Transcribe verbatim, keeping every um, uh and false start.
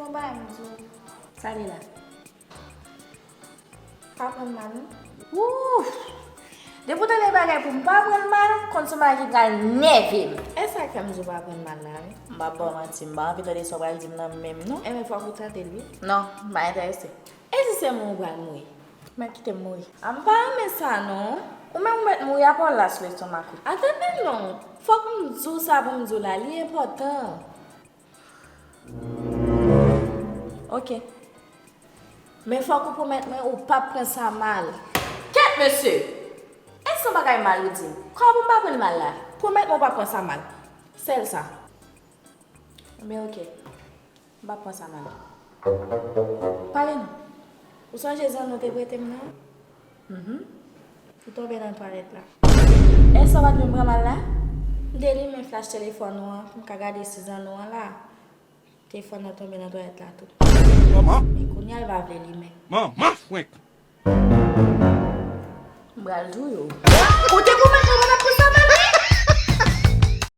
Yon bagay m di w. Sa li la? Pa pran mal, non? Wouf! Depi w tande bagay pou m pa pran mal, konn se yon bagay ki pral nève m. E sa k fè m di w pa pran mal la, wi. M p ap ba w manti, m pa anvi tande sa w pral di m nan menm, non. Enben, fòk ou tande l, wi. Non, m pa enterese. E si se mwen ou pral mouri? Mèt kite m mouri. A, m pa renmen sa, non. Ou menm ou mèt mouri, apa w la sou lestomak ou? Atann non, fòk m di w sa pou m di w la, li enpòtan. Oke. Men fòk ou pwomèt mwen ou p ap pran sa mal. Kèt, mesye! Èske se yon bagay mal ou di m? Kòman pou m pa pran l mal la? Pwomèt mwen ou p ap pran sa mal. Sèl sa. Enben, oke. M p ap pran sa mal. Pale non. Ou sonje zanno te prete m nan? Mhm. Ou tonbe nan twalèt la. Èske w pa t vin pran mal la? M te limen flach telefòn ou an pou m ka gade si zanno an la. Telefòn nan tonbe nan twalèt la tou. Manman! Men kounye a l pa vle limen. Manman frenk! M pral touye w. Ou te pwomèt mwen ou p ap pran sa mal?